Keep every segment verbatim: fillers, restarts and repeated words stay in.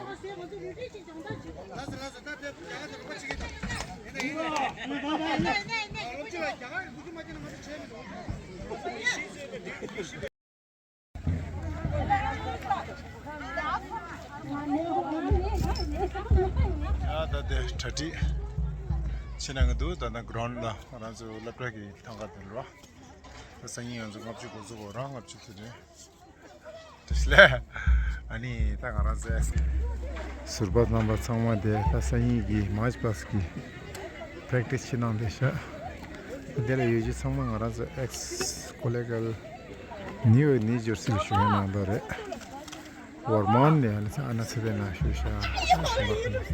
ཡ་ད་དེ་གྲ་སྒྲིག་བྱེད་གནང་གི་འདུག་ད་ལྟ་གྷི་རའུན་ཌི་ལ་ང་རང་ཚོ་སློབ་གྲྭ་གི་ཐང་ག་དེ་ལ་ར། ད་སང་ཉིན་ང་ཚོ་ལྔ་བཅུ་འགོ་འཛུགས་འོ་རང་ལྔ་བཅུ་དེ་རེད། དེ་ལས་ཨ་ནི་ད་ང་རང་ཚོ་ཟུར་པ་རྣམ་པ་ཚང་མ་དེ་ད་སང་ཉིན་གྱི་མཱར་ཆི་པ་སི་གི་པེ་རེག་ཊི་སི་བྱེད་གནང་བསྡད་ཤག་དེ་ལ་ཡོད་རྒྱུ་ཚང་མ་ང་རང་ཚོ་ཨེག་སི་ཀོ་ལི་གལ་ནིའུ་ནིའུ་ཇར་སི་ལ་བཞུགས་མཁན་རྣམ་པ་རེད། ཝར་མོན་ནས་ཨ་ནི་ཚ་ཨ་ན་ཚེ་བའི་ནང་བཞུགས་ཤག་ཨ་ཞེ་མ་ཁ་ནས་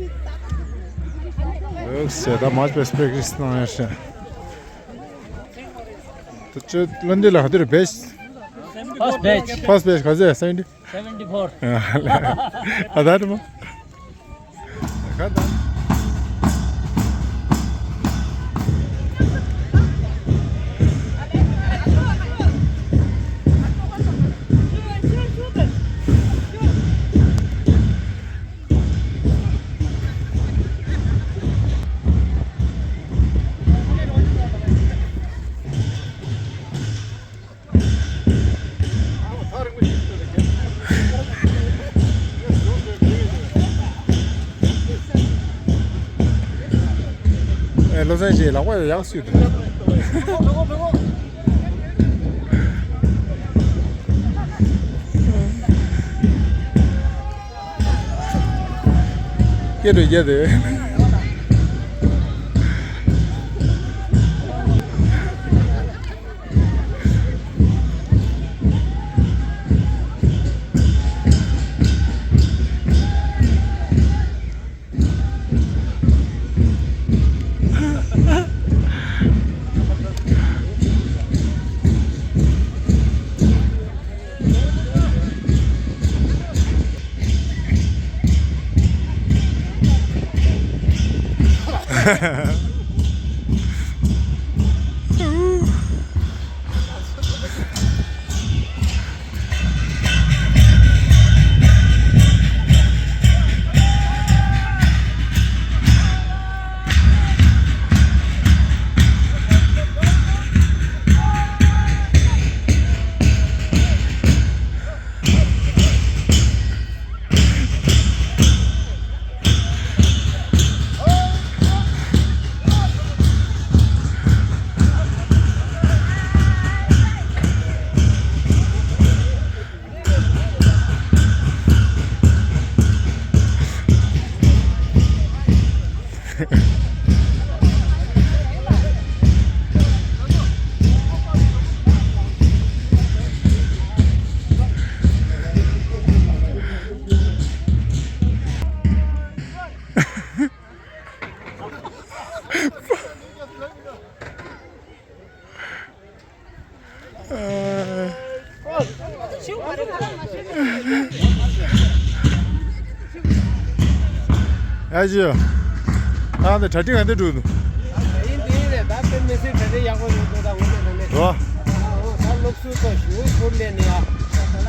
ལོག་ཟེར་ད་མཱར་ཆི་པ་སི་པེ་རེག་ཊི་སི་གནང་ཡ་ཤག་ད་ཅོ་ལོན་འདི་ལ་ག་དུས་རེད་བེ་ཆི། First batch. First batch ག་ཚོད་seventy? Seventy four. ཨ་ད་དུ་མོ། ག་ད། ཨེ་བློ་བཟང་ཞིག་ལག་པ་ཡག་སུས་འདུག་སྐད་འགྲོ་རྒྱ་དེ། ཨ་ཅེ། ཨ་འདི་གྲ་སྒྲིག་ག་འདྲ་འགྲོ་འདུག་ཡིན་དེ་ཡིན་རེད། ད་དཔེ་མི་སྲིད་གྲ་སྒྲིག་ཡག་པོ་འགྲོ་འདུག་ད་འོ་ན་ད་ནས་རོ། ད་སློབ་གསོ་དང་ཞུ་ཁུར་ལེན་ནས་ཡ།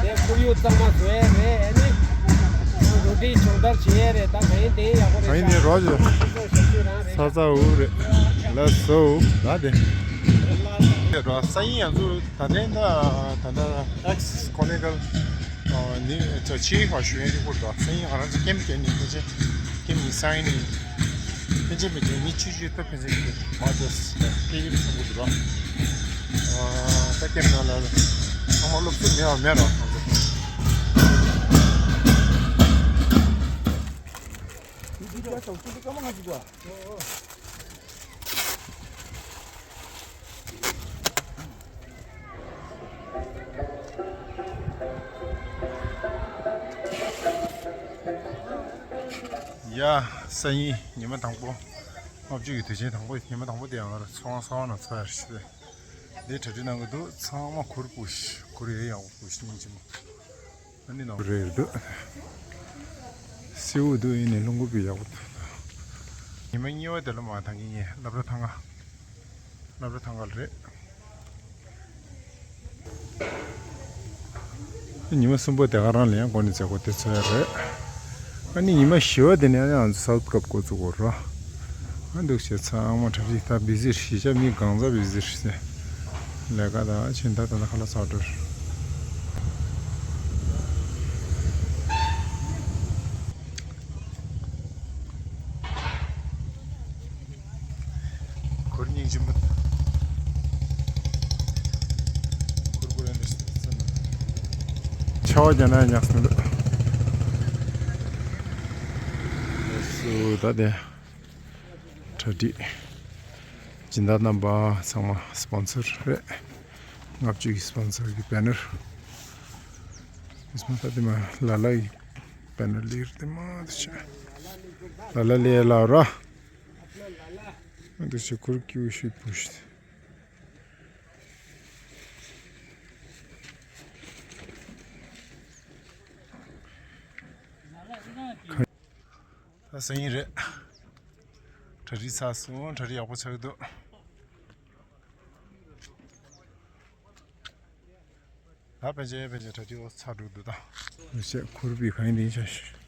དེ་ཁོར་ཡུག་གཙང་མ་བཟོ་ཡས་རེད། ཨ་ནི་རོ་ཌི་སྦྱོང་བརྡར་བྱེད་ཡས་རེད། ད་ག་ཡིན་དེ་ཡིན་ཡག་པོ་རེད། ག་ཡིན་ནས་རོ་ཅེ། ས་ས་འུ་རེད། ལ་སོ་ད་དེ། རོ་ས་ཡིན་ཡང་ཚུར། ད་ལྟའི་ད་ད་ལྟ་ཨེག་སི་ཀོ་ལི་གལ་ནི་ཚོ་ཕྱིའི་བར་ཞུ་ཡན་གྱི་སྐོར་དུ་སང་ཉིན་ང་རང་ཚོ་ཀེམ་སྐྱེལ་ནས་ཕན་ཆད་ཀེམ་ནས་སང་ཉིན་ཕན་ཆད་མི་འདུག་ཉི་ཤུ་ཅིག་ད་ཕན་ཆད་ཀྱི་མ་ཚོ་སྐྱེལ་གྱི་སོང་གི་འདུག་ར། ད་ཀེམ་ནང་ལ་ཚང་མ་སློབ་གསོ་མེད་བ་མེད་ར་ང་ཚོ། ཡ། སང་ཉིན་ཉི་མ་དང་པོ། ལྔ་བཅུ་ཡི་དུས་ཆེན་དང་པོ། ཉི་མ་དང་པོ་དེ་ཡང་ང་རང་ཚོང་ཁང་ཚོང་ཁང་ནང་འཚོགས་ཡ་རེད་ཤག་འདི་གྲ་སྒྲིག་གནང་གི་འདུག་ཚང་མ་གུར་ཕུབ་ཤག་གུར་ཡ་ཡག་པོ་ཕུབ་ཤག་སྙིང་རྗེ་མོ། ཨ་ནི་ནང་རེད་འདུག་སེའུ་འདུག་ཡིན་ནའི་རླུང་བུ་ཡག་པོ་འདུག་ཉི་མ་གཉིས་པ་དེ་ལ་མ་ཐང་གི་ངས་སློབ་གྲྭ་ཐང་ག་སློབ་གྲྭ་ཐང་ག་ལ་རེད། ཉི་མ་གསུམ་པ་དེ་ག་རང་ལ་ཡང་འགོ་ནས་མཛད་སྒོ་དེ་འཚོགས་ཡ་རེད། ཨ་ནི་ཉི་མ་བཞི་བ་དེ་ནས་ཨ་ནི་ང་ཚོ་སའུ་ཐི་ཀབ་འགོ་བཙུགས་དགོས་རེད། ཨ་འདུག་བྱས་ཚང་མ་གྲ་སྒྲིག་ད་བི་ཟི་རེད། གཞིས་ཆགས་མི་གང་ཟག་བི་ཟི་རེད། ལས་ཀ་ད་ཕྱིན་ད་ད་ལྟ་ཁ་ལག་ཟ་འགྲོ། གུར་སྙིང་རྗེ་མོ། གུར་གུར་ཡང་འདྲ་ཞིག་ཚ་ན། ཆར་པ་བརྒྱབ་ན་ཉག་སོང་འདུག་སུ་ད་དེ་གྲ་སྒྲིག་སྦྱིན་བདག་རྣམ་པ་ཚང་མ་སི་པོན་སར་རེད། ལྔ་བཅུ་གི་སི་པོན་སར་གི་པེ་ནར། ཨིས་མ་ད་དེ་མ་ལ་ལ་ཡི་པེ་ནར་ལིར་དེ་མ་དེ་ཆ་ལ་ལ་ལེ་ལ་ར། འདི་ཞིག་གུར་ཀྱི་ཤུད་པུ་ཤུད། ད་སང་ཉིན་རེད། གྲ་སྒྲིག་ཚར་སོང་། གྲ་སྒྲིག་ཡག་པོ་ཆགས་ཀྱི་འདུག་ད་ཕལ་ཆེར་ཕལ་ཆེར་གྲ་སྒྲིག་འོ་ཚར་འགྲོ་འདུག་ད། ཡོད་ཤག་གུར་བི་གང་ཡིན་དེ་ཡིན་ཤག